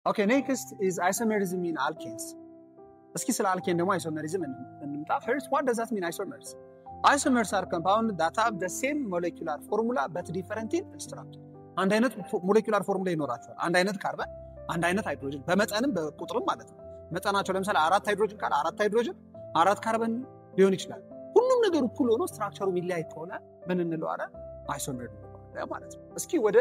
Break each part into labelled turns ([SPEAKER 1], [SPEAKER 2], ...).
[SPEAKER 1] Okay, next is isomerism in alkanes። እስኪ ስለ alkane ደግሞ isomerism እንምጣ። First, what does that mean, isomers? Isomers are compound that have the same molecular formula but different in structure። አንድ አይነት molecular formula ይኖራቸዋል። አንድ አይነት ካርበን፣ አንድ አይነት ሃይድሮጅን በመጠንም በቁጥርም ማለት ነው። መጠናቸው ለምሳሌ አራት ሃይድሮጅን ካለ አራት ሃይድሮጅን አራት ካርበን ሊሆን ይችላል። ሁሉም ነገር እኩል ሆኖ structure ሩ የሚለያይ ከሆነ ምን እንለዋለን? Isomer እንለዋለን ማለት ነው። እስኪ ወደ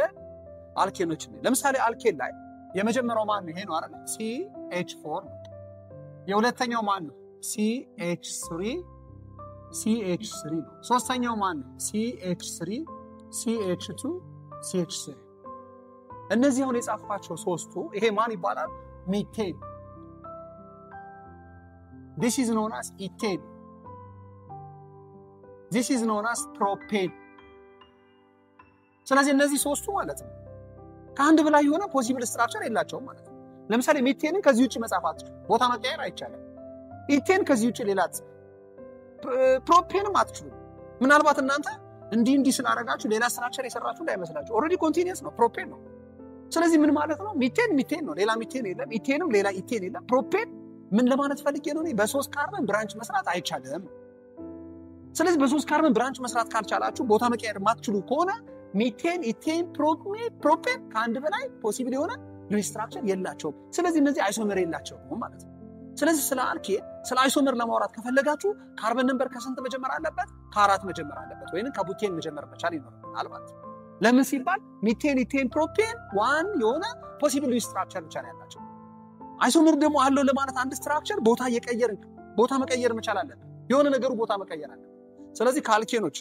[SPEAKER 1] alkane ኖች እንሂድ። ለምሳሌ alkane ላይ የመጀመሪያው ማን ነው? ይሄ ነው አይደል? CH4 ነው። የሁለተኛው ማን ነው? CH3 CH3 ነው። ሶስተኛው ማን ነው? CH3 CH2 CH3። እነዚህ አሁን የጻፍኳቸው ሶስቱ ይሄ ማን ይባላል? Methane። This is known as ethane። This is known as propane። ስለዚህ እነዚህ ሶስቱ ማለት ነው ከአንድ በላይ የሆነ possible structure የላቸውም ማለት ነው። ለምሳሌ ሜቴንን ከዚህ ውጭ መጻፍ አትችሉም፣ ቦታ መቀየር አይቻልም። Ethane ከዚህ ውጭ ሌላ አትጽፉም። Propane ም አትችሉም። ምናልባት እናንተ እንዲህ እንዲህ ስላደረጋችሁ ሌላ structure የሰራችሁ እንዳይመስላችሁ። Already continuous ነው፣ propane ነው። ስለዚህ ምን ማለት ነው? Methane methane ነው፣ ሌላ ሚቴን የለም። Ethane ም ሌላ ethane የለም። Propane ምን ለማለት ፈልጌ ነው? በሶስት carbon branch መስራት አይቻልም። ስለዚህ በሶስት carbon branch መስራት ካልቻላችሁ፣ ቦታ መቀየር የማትችሉ ከሆነ methane፣ ethane፣ propane ከአንድ በላይ possible የሆነ Lewis structure የላቸውም። ስለዚህ እነዚህ isomer የላቸውም ማለት ነው። ስለዚህ ስለ alkane ስለ isomer ለማውራት ከፈለጋችሁ carbon number ከስንት መጀመር አለበት? ከአራት መጀመር አለበት፣ ወይም ከ butane መጀመር መቻል ይኖርብናል ማለት ነው። ለምን ሲባል methane፣ ethane፣ propane one የሆነ possible Lewis structure ብቻ ነው ያላቸው። Isomer ደግሞ አለው ለማለት አንድ structure ቦታ እየቀየርን ቦታ መቀየር መቻል አለብን። የሆነ ነገሩ ቦታ መቀየር አለብን። ስለዚህ ከ alkane ኖች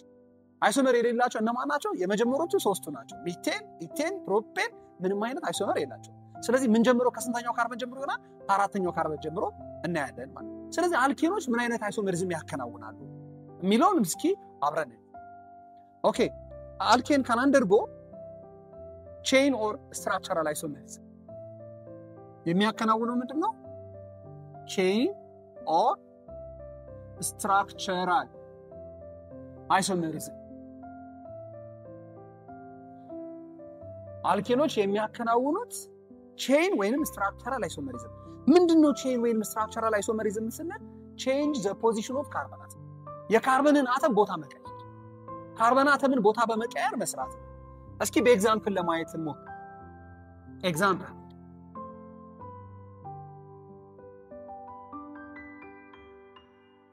[SPEAKER 1] isomer የሌላቸው እነማን ናቸው? የመጀመሪያዎቹ ሶስቱ ናቸው። Methane፣ ethane፣ propane ምንም አይነት isomer የላቸው። ስለዚህ ምን ጀምሮ ከስንተኛው ካርበን ጀምሮ ይሆናል? ከአራተኛው ካርበን ጀምሮ እናያለን ማለት ነው። ስለዚህ alkane ኖች ምን አይነት isomerism ያከናውናሉ የሚለውን እስኪ አብረን። Okay, alkane can undergo chain or structural isomerism። የሚያከናውነው ምንድን ነው? Chain or structural isomerism። Alkane ኖች የሚያከናውኑት chain ወይንም structural isomerism ምንድን ነው? Chain ወይንም structural isomerism ስንል change the position of carbon atom፣ የ carbon ን atom ቦታ መቀየር፣ carbon atom ን ቦታ በመቀየር መስራት ነው። እስኪ በ example ለማየት እንሞክር።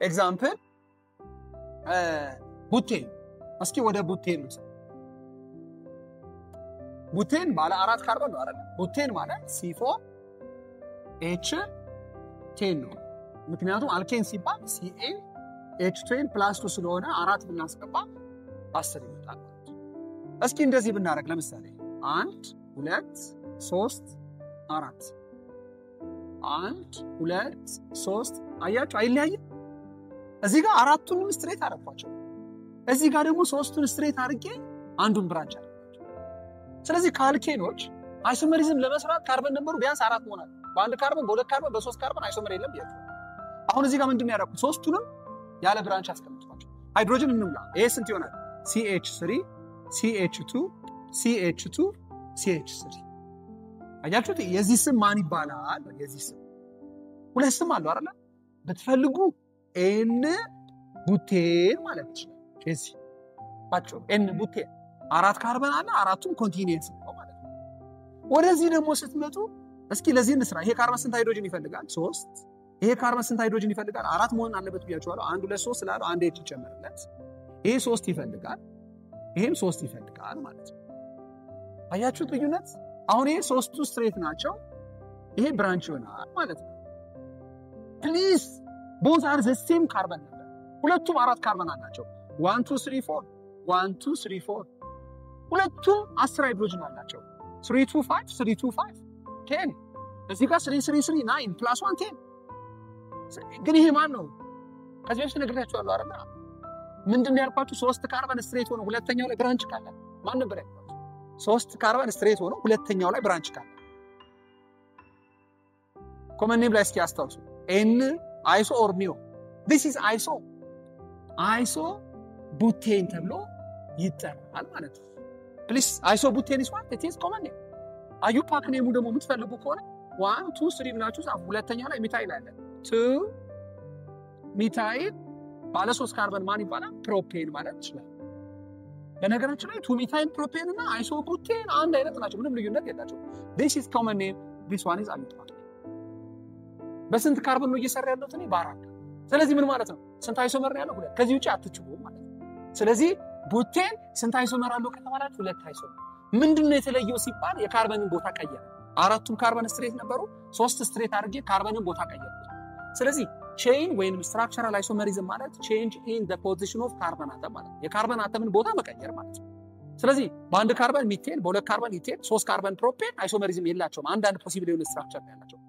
[SPEAKER 1] Example butane። እስኪ ወደ butane ነው። Butane ባለ አራት ካርበን ነው አይደል? Butane ማለት C4H10 ነው። ምክንያቱም alkane ሲባል Cn H10 plus 2 ስለሆነ አራት ብናስገባ 10 ይመጣል። እስኪ እንደዚህ ብናደርግ ለምሳሌ አንድ፣ ሁለት፣ ሶስት፣ አራት፣ አንድ፣ ሁለት፣ ሶስት፣ አያችሁ አይለያይም። እዚህ ጋር አራቱንም straight አደረኳቸው። እዚህ ጋር ደግሞ ሶስቱን straight አድርጌ አንዱን branch አደረኳቸው። ስለዚህ ከ alkane ኖች isomerism ለመስራት carbon number ሩ ቢያንስ አራት መሆን አለ። በአንድ ካርበን፣ በሁለት ካርበን፣ በሶስት ካርበን isomer የለም ብያቸዋለሁ። አሁን እዚህ ጋር ምንድን ነው ያደረኩት? ሶስቱንም ያለ branch አስቀምጥኳቸው። ሃይድሮጅን እንሙላ። ይሄ ስንት ይሆናል? CH3 CH2 CH2 CH3። አያችሁት? የዚህ ስም ማን ይባላል? የዚህ ስም ሁለት ስም አለው አይደለ? ብትፈልጉ n butane ማለት ይችላል። የዚህ ባጭሩ n butane አራት ካርበን አለ፣ አራቱም continuous ነው ማለት ነው። ወደዚህ ደግሞ ስትመጡ እስኪ ለዚህ እንስራ። ይሄ ካርበን ስንት ሃይድሮጅን ይፈልጋል? ሶስት። ይሄ ካርበን ስንት ሃይድሮጅን ይፈልጋል? አራት መሆን አለበት ብያቸዋለሁ። አንድ፣ ሁለት፣ ሶስት ስላለው አንድ H ይጨመርለት። ይሄ ሶስት ይፈልጋል፣ ይሄም ሶስት ይፈልጋል ማለት ነው። አያችሁት ልዩነት? አሁን ይሄ ሶስቱ straight ናቸው፣ ይሄ branch ይሆናል ማለት ነው። Please, both are the same carbon number። ሁለቱም አራት ካርበን አላቸው። One, two, three, four፣ one, two, three, four። ሁለቱም 10 ሃይድሮጅን አላቸው። Three, two, five፣ three, two, five, 10። እዚህ ጋር three, three, three, nine plus one, 10። ግን ይሄ ማን ነው? ከዚህ በፊት ነግሬያቸዋለሁ አይደል? ምንድን ነው ያልኳችሁ? ሶስት carbon straight ሆኖ ሁለተኛው ላይ branch ካለ ማን ነበር ያልኳችሁ? ሶስት carbon straight ሆኖ ሁለተኛው ላይ branch ካለ common name ላይ እስኪ አስታውሱ። N iso or neo? This is iso iso butane ተብሎ ይጠራል ማለት ነው። Please, iso butane is what? It is common name። IUPAC name ኡ ደግሞ የምትፈልጉ ከሆነ 1 2 3 ብላችሁ ጻፉ። ሁለተኛው ላይ methyl አለ። 2 methyl ባለ 3 ካርበን ማን ይባላል? Propane ማለት ይችላል። በነገራችን ላይ 2 methyl propane እና isobutane አንድ አይነት ናቸው። ምንም ልዩነት የላቸውም። This is common name, this one is IUPAC። በስንት ካርበን ነው እየሰራ ያለሁት እኔ? በአራት። ስለዚህ ምን ማለት ነው? ስንት isomer ነው ያለው? ሁለት። ከዚህ ውጪ አትችሉም ማለት ነው። ስለዚህ butane ስንት isomer አለው ከተባላችሁ ሁለት isomer። ምንድነው የተለየው ሲባል የካርበንን ቦታ ቀየረ። አራቱም ካርበን straight ነበሩ። ሶስት straight አድርጌ ካርበንን ቦታ ቀየረ። ስለዚህ chain ወይንም structural isomerism ማለት change in the position of carbon atom ማለት ነው። የካርበን አተምን ቦታ መቀየር ማለት ነው። ስለዚህ በአንድ ካርበን methane፣ በሁለት ካርበን ethane፣ ሶስት ካርበን propane isomerism የላቸውም። አንዳንድ possible የሆነ structure ነው ያላቸው።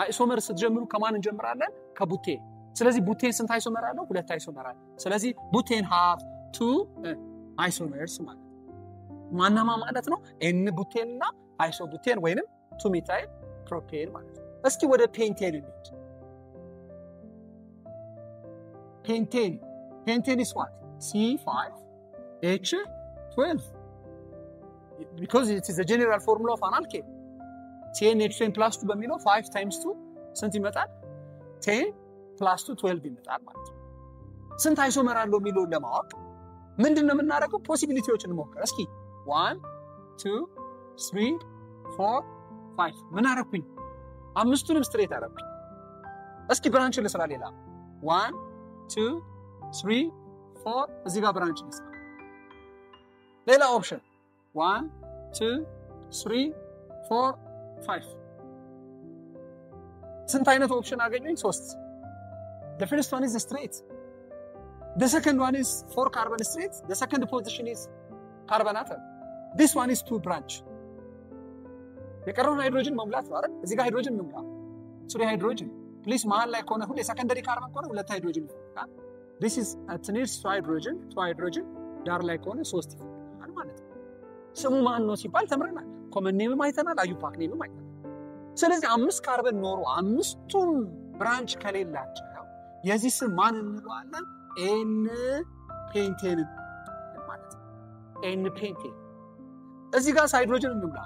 [SPEAKER 1] Isomer ስትጀምሩ ከማን እንጀምራለን? ከ butane። ስለዚህ butane ስንት isomer አለው? ሁለት isomer አለው። ስለዚህ butane have two isomers ማለት ነው። ማናማ ማለት ነው? N butane እና isobutane ወይንም 2 methyl propane ማለት ነው። እስኪ ወደ pentane እንሂድ። Pentane pentane is what? C5H12, because it is the general formula of an alkane. CnH2n plus 2 በሚለው 5 times 2 ስንት ይመጣል? 10 plus 2 12 ይመጣል ማለት ነው። ስንት isomer አለው የሚለውን ለማወቅ ምንድን ነው የምናደርገው? Possibility ዎችን እንሞክር እስኪ። 1 2 3 4 5 ምን አደረኩኝ? አምስቱንም straight አደረኩኝ። እስኪ branch ልስራ ሌላ። 1 2 3 4 እዚህ ጋር branch ልስራ። ሌላ option 1 2 3 4 5። ስንት አይነት option አገኘኝ? ሶስት። The first one is straight. The second one is 4 carbon straight. The second position is carbon atom. This one is 2 branch. የቀረውን ሃይድሮጅን መሙላት ነው አይደል? እዚህ ጋር ሃይድሮጅን እንሙላ። 3 hydrogen please። መሀል ላይ ከሆነ ሁሌ secondary carbon ከሆነ ሁለት ሃይድሮጅን ይፈልጋል። This is it needs 2 hydrogen, 2 ሃይድሮጅን። ዳር ላይ ከሆነ ሶስት ይፈልጋል ማለት ነው። ስሙ ማን ነው ሲባል ተምረናል። Common name ም አይተናል፣ IUPAC name ም አይተናል። ስለዚህ አምስት ካርበን ኖሮ አምስቱም branch ከሌላቸው የዚህ ስም ማን እንለዋለን? N pentane ማለት ነው። N pentane። እዚህ ጋር ሃይድሮጅን እንሙላ።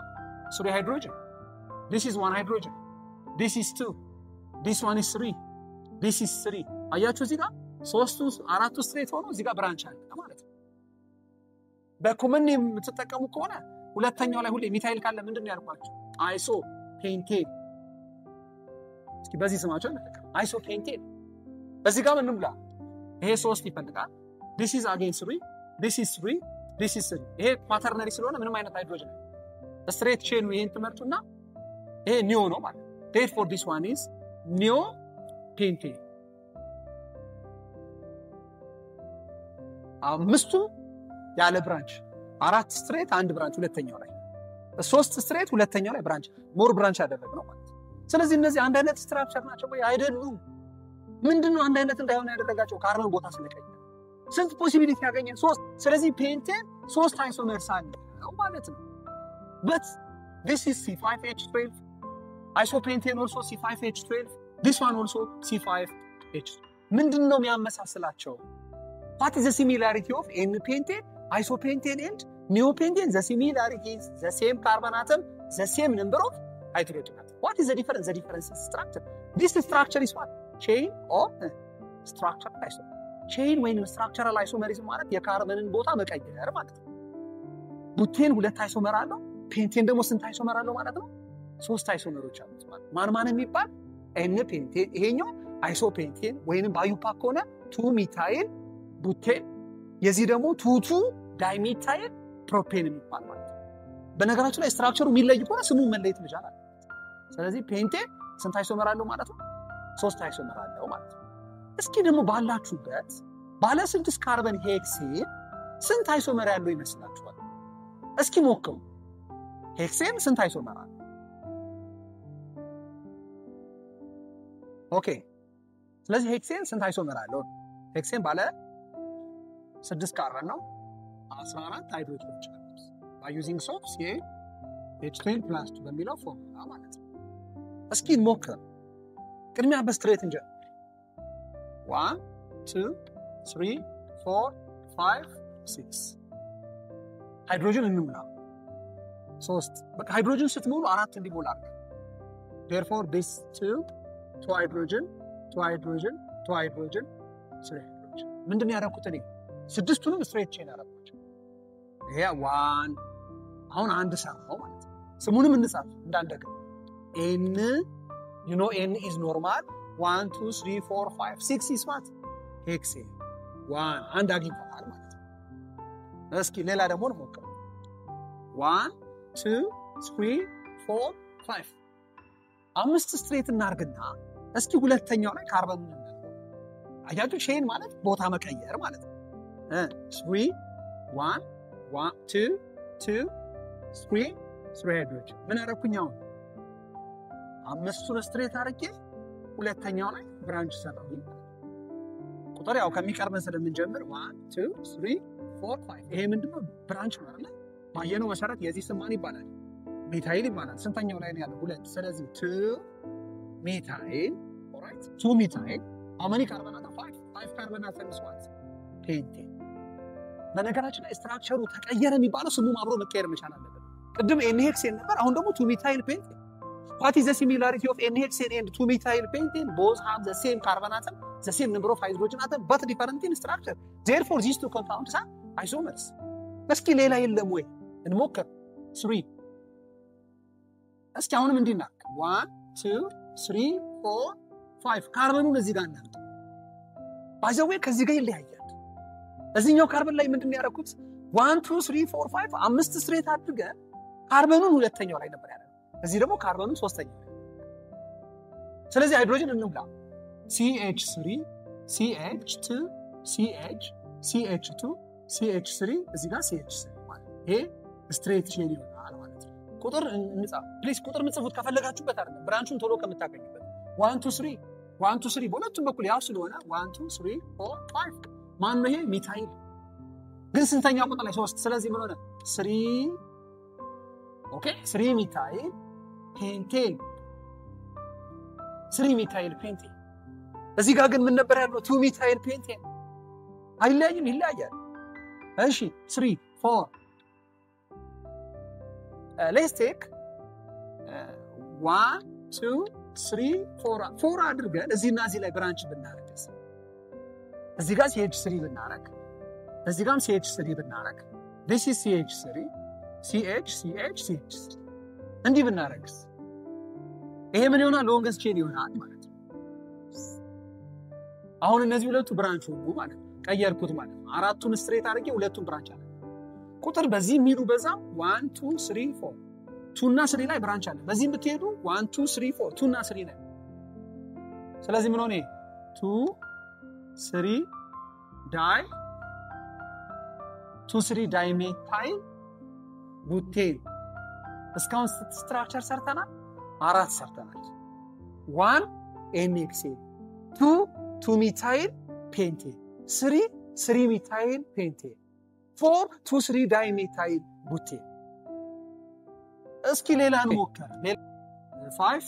[SPEAKER 1] 3 hydrogen. This is 1 hydrogen. This is 2. This one is 3. This is 3። አያችሁ እዚህ ጋር ሶስቱ አራቱ straight ሆኖ እዚህ ጋር branch አለ ማለት ነው። በ common name የምትጠቀሙ ከሆነ ሁለተኛው ላይ ሁሌ methyl ካለ ምንድን ነው ያልኳቸው? Isopentane። እስኪ በዚህ ስማቸው እንጠቀም። Isopentane። እዚህ ጋር እንሙላ። ይሄ ሶስት ይፈልጋል። This is again 3. This is 3. This is 3። ይሄ quaternary ስለሆነ ምንም አይነት ሃይድሮጅን straight chain ኑ ይሄን ትመርጡና ይሄ neo ነው ማለት ነው። Therefore, this one is neo pentane። አምስቱ ያለ branch፣ አራት straight አንድ branch ሁለተኛው ላይ፣ ሶስት straight ሁለተኛው ላይ branch፣ more branch ያደረግነው ማለት ነው። ስለዚህ እነዚህ አንድ አይነት structure ናቸው ወይ? አይደሉም። ምንድነው አንድ አይነት እንዳይሆን ያደረጋቸው? ካርበን ቦታ ስለቀየረ። ስንት possibility ያገኘን? ሶስት። ስለዚህ pentane ሶስት isomers አለው ማለት ነው። But this is C5H12, isopentane also C5H12, this one also C5H። ምንድን ነው የሚያመሳስላቸው? What is the similarity of N pentane, isopentane and neopentane? The similarity is the same carbon atom, the same number of hydrogen atom. What is the difference? The difference is structure. This structure is what? Chain or structural isomer. Chain ወይንም structural isomerism ማለት የካርበንን ቦታ መቀየር ማለት ነው። Butane ሁለት isomer አለው። Pentane ደግሞ ስንት isomer አለው ማለት ነው? ሶስት isomer ኦች አሉት ማለት። ማን ማን የሚባል? N pentane፣ ይሄኛው isopentane ወይንም በ IUPAC ከሆነ 2 methyl butane፣ የዚህ ደግሞ 2,2 dimethyl propane የሚባል ማለት ነው። በነገራችን ላይ structure ሩ የሚለይ ከሆነ ስሙ መለየት መቻል አለበት። ስለዚህ pentane ስንት isomer አለው ማለት ነው? ሶስት isomer አለው ማለት ነው። እስኪ ደግሞ ባላችሁበት ባለ ስድስት ካርበን hexane ስንት isomer ያለው ይመስላችኋል? እስኪ ሞክሩ። Hexane ስንት isomer አለው? Okay። ስለዚህ hexane ስንት isomer አለው? Hexane ባለ ስድስት ካርበን ነው። 14 ሃይድሮጅኖች አሉት። By using of C H12 plus 2 በሚለው ፎርሙላ ማለት ነው። እስኪ እንሞክር። ቅድሚያ በ straight እንጀምር። 1 2 3 4 5 6። ሃይድሮጅን እንሙላ። ሶስት። በቃ ሃይድሮጅን ስትሞሉ አራት እንዲሞላ አድርግ። Therefore this 2 2 hydrogen 2 hydrogen 2 hydrogen 3 ሃይድሮጅን። ምንድን ነው ያደረኩት እኔ? ስድስቱንም straight chain ያደረኳቸው። ይሄ 1 አሁን አንድ ሰራው ማለት ነው። ስሙንም እንጻፍ እንዳንደግም። N, you know, N is normal. 1 2 3 4 5 6 is what? Hexane. 1 አንድ አግኝተናል ማለት ነው። እስኪ ሌላ ደግሞ እንሞክር። 1 2 3 4 5 አምስት straight እናርግና እስኪ ሁለተኛው ላይ ካርበን እናርገው። አያችሁ chain ማለት ቦታ መቀየር ማለት ነው። 3 1 1 2 2 3 3 ሃይድሮጅን። ምን አደረኩኝ አሁን? አምስቱን straight አድርጌ ሁለተኛው ላይ branch ሰራሁኝ። ቁጥር ያው ከሚቀርበን ስለምንጀምር 1 2 3 4 5። ይሄ ምንድነው? Branch ነው አይደል? ባየነው መሰረት የዚህ ስም ማን ይባላል? Methyl ይባላል። ስንተኛው ላይ ነው ያለው? ሁለት። ስለዚህ 2 methyl, alright, 2 methyl. How many carbon atom? 5. 5 carbon atom is what? Pentane። በነገራችን ላይ structure ኡ ተቀየረ የሚባለው ስሙም አብሮ መቀየር መቻል አለበት። ቅድም n-hexane ነበር፣ አሁን ደግሞ 2 methyl pentane። What is the similarity of n-hexane and 2 methyl pentane? Both have the same carbon atom, the same number of hydrogen atom, but different in structure. Therefore these two compounds are isomers። እስኪ ሌላ የለም ወይ እንሞክር። 3 እስኪ አሁንም እንዲህ እናድርግ። 1 2 3 4 5 ካርበኑን እዚህ ጋር እናድርግ። By the way ከዚህ ጋር ይለያያል። እዚህኛው ካርበን ላይ ምንድን ነው ያደረኩት? 1 2 3 4 5 አምስት straight አድርገን ካርበኑን ሁለተኛው ላይ ነበር ያደረገው። እዚህ ደግሞ ካርበኑን ሶስተኛው ላይ። ስለዚህ ሃይድሮጅን እንሙላ። CH3 CH2 CH CH2 CH3 እዚህ ጋር CH3 ማለት ይሄ straight chain ይሆናል ማለት ነው። ቁጥር እንጻፍ please። ቁጥር ምጽፉት ከፈለጋችሁበት አይደለም፣ branch ኡን ቶሎ ከምታገኙበት። 1 2 3 1 2 3 በሁለቱም በኩል ያው ስለሆነ 1 2 3 4 5። ማን ነው ይሄ? Methyl። ግን ስንተኛ ቁጥር ላይ? ሶስት። ስለዚህ ምን ሆነ? 3, okay, 3 methyl pentane, 3 methyl pentane። እዚህ ጋር ግን ምን ነበር ያለው? 2 methyl pentane። አይለያይም? ይለያያል። እሺ 3 4 let's take 1 2 3 4 4 አድርገን እዚህና እዚህ ላይ branch ብናረግስ፣ እዚህ ጋር CH3 ብናረግ፣ እዚህ ጋርም CH3 ብናረግ፣ this is CH3 CH CH CH3 እንዲህ ብናረግስ ይሄ ምን ይሆናል? Longest chain ይሆናል ማለት ነው። አሁን እነዚህ ሁለቱ branch ሆኑ ማለት ነው። ቀየርኩት ማለት ነው። አራቱን straight አድርጌ ሁለቱን branch አለ። ቁጥር በዚህ የሚሉ በዛ 1 2 3 4 2 እና 3 ላይ branch አለ። በዚህም ብትሄዱ 1 2 3 4 2 እና 3 ላይ። ስለዚህ ምን ሆነ? 2 3 di 2 3 dimethyl butane። እስካሁን structure ሰርተናል፣ አራት ሰርተናል። 1 n-hexane፣ 2 2 methyl pentane፣ 3 3 methyl pentane፣ 4 2 3 dimethyl butane። እስኪ ሌላ እንሞክር። 5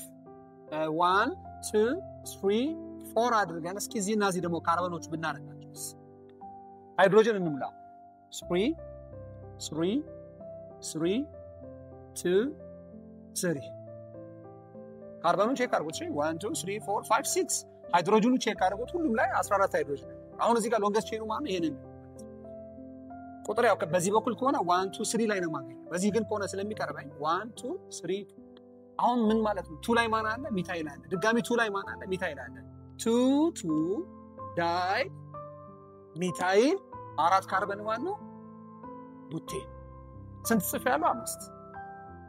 [SPEAKER 1] 1 2 3 4 አድርገን እስኪ እዚህ እና እዚህ ደግሞ ካርበኖች ብናደርጋቸውስ? ሃይድሮጅን እንሙላ። 3 3 3 2 3 ካርበኑን check አድርጉት። 1 2 3 4 5 6 ሃይድሮጅኑ check አድርጉት። ሁሉም ላይ 14 ሃይድሮጅን። አሁን እዚህ ጋር longest chain ኡ ማለት ይሄንን ቁጥር ያው በዚህ በኩል ከሆነ 1 2 3 ላይ ነው የማገኘው። በዚህ ግን ከሆነ ስለሚቀርበኝ 1 2 3። አሁን ምን ማለት ነው? 2 ላይ ማን አለ? Methyl አለ። ድጋሚ 2 ላይ ማን አለ? Methyl አለ። 2 2 di methyl አራት ካርበን ማን ነው? Butane። ስንት ጽፍ ያለው? አምስት።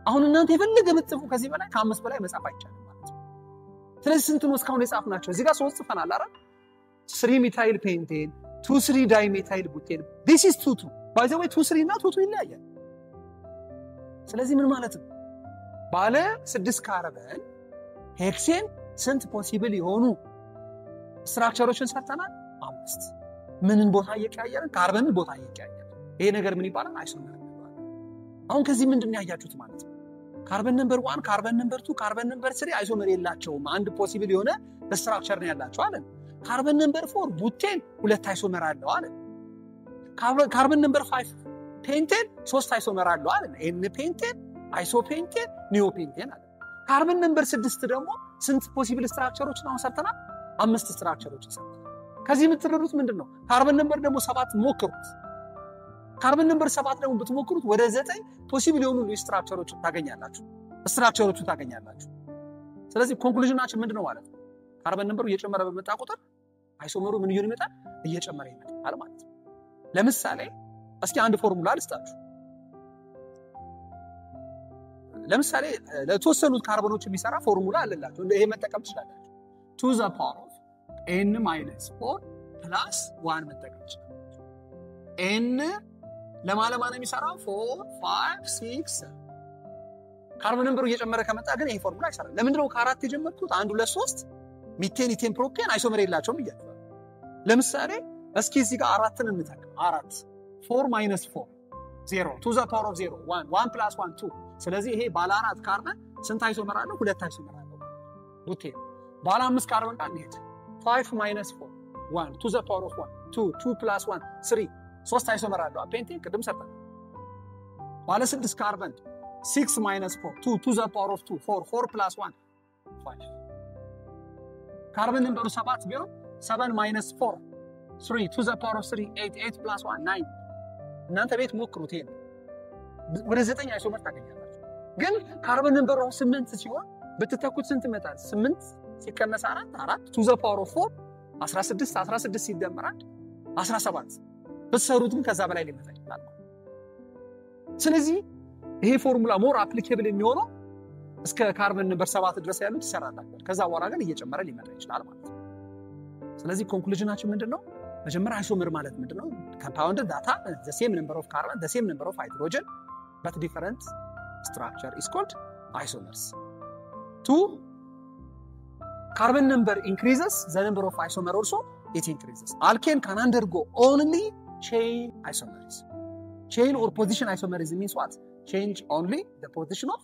[SPEAKER 1] አሁን እናንተ የፈለገ ብትጽፉ ከዚህ በላይ ከአምስት በላይ መጻፍ አይቻልም ማለት ነው። ስለዚህ ስንት ነው እስካሁን የጻፍናቸው? እዚህ ጋር ሶስት ጽፈናል አይደል? 3 methyl pentane፣ 2 3 dimethyl butane። This is 2 2, by the way. 2 3 እና 2 2 ይለያያል። ስለዚህ ምን ማለት ነው? ባለ ስድስት ካርበን hexane ስንት possible የሆኑ structure ኦችን ሰርተናል? አምስት። ምንን ቦታ እየቀያየርን? ካርበንን ቦታ እየቀያየርን። ይሄ ነገር ምን ይባላል? Isomer ይባላል። አሁን ከዚህ ምንድን ነው ያያችሁት ማለት ነው? Carbon number 1፣ carbon number 2፣ carbon number 3 isomer የላቸውም። አንድ possible የሆነ structure ነው ያላቸው አለን። Carbon number 4 butane ሁለት isomer አለው አለን። Carbon number 5 pentane ሶስት isomer አለው አለን። N pentane፣ iso pentane፣ neo pentane አለ። Carbon number 6 ደግሞ ስንት possible structure ኦችን አሁን ሰርተናል? አምስት structure ኦችን ሰርተናል። ከዚህ የምትረዱት ምንድን ነው? Carbon number ደግሞ 7 ሞክሩት። Carbon number 7 ደግሞ ብትሞክሩት ወደ 9 possible የሆኑ structure ኦችን ታገኛላችሁ structure ኦችን ታገኛላችሁ። ስለዚህ conclusion ኣችን ምንድን ነው ማለት ነው? Carbon number ኡ እየጨመረ በመጣ ቁጥር isomer ኡ ምን እየሆነ ይመጣል? እየጨመረ ይመጣል ማለት ነው። ለምሳሌ እስኪ አንድ ፎርሙላ ልስጣችሁ። ለምሳሌ ለተወሰኑት ካርበኖች የሚሰራ ፎርሙላ አለላችሁ። ይሄ መጠቀም ትችላላችሁ። 2 the power of n minus 4 plus 1 መጠቀም ትችላላችሁ። n ለማለማ ነው የሚሰራው 4 5 6። Carbon number ኡ እየጨመረ ከመጣ ግን ይሄ ፎርሙላ አይሰራም። ለምንድን ነው ከአራት የጀመርኩት? 1 2 3 methane፣ ethane፣ propane isomer የላቸውም እያልኩ። ለምሳሌ እስኪ እዚህ ጋር አራትን እንተካ። 4 4 minus 4 0 2 the power of 0 1 1 plus 1 2። ስለዚህ ይሄ ባለ 4 ካርበን ስንት isomer አለው? ሁለት isomer አለው። Butane ባለ 5 ካርበን ጋር እንሄድ። 5 minus 4 1 2 the power of 1 2 2 plus 1 3 ሶስት isomer አለው። Pentane ቅድም ሰርተናል። ባለ 6 ካርበን 6 minus 4 2 2 the power of 2 4 4 plus 1 5። Carbon number ኡ 7 ቢሆን 7 minus 4 3 2 the power of 3 8 8 plus 1 9። እናንተ ቤት ሞክሩት። ይሄን ወደ 9 isomer ታገኛላችሁ። ግን carbon number ኡ 8 ሲሆን ብትተኩት ስንት ይመጣል? 8 ሲቀነስ 4 4 2 the power of 4 16 16 ሲደመር 1 17። ብትሰሩት ግን ከዛ በላይ ሊመጣ ይችላል። ስለዚህ ይሄ formula more applicable የሚሆነው እስከ carbon number 7 ድረስ ያሉት ይሰራላቸዋል። ከዛ በኋላ ግን እየጨመረ ሊመጣ ይችላል ማለት ነው። ስለዚህ conclusion ኣችን ምንድን ነው? መጀመሪያ isomer ማለት ምንድን ነው? Compound that have the same number of carbon, the same number of hydrogen, but different structure is called isomers. 2, carbon number increases, the number of isomer also it increases. Alkane can undergo only chain isomerism. Chain or position isomerism means what? Change only the position of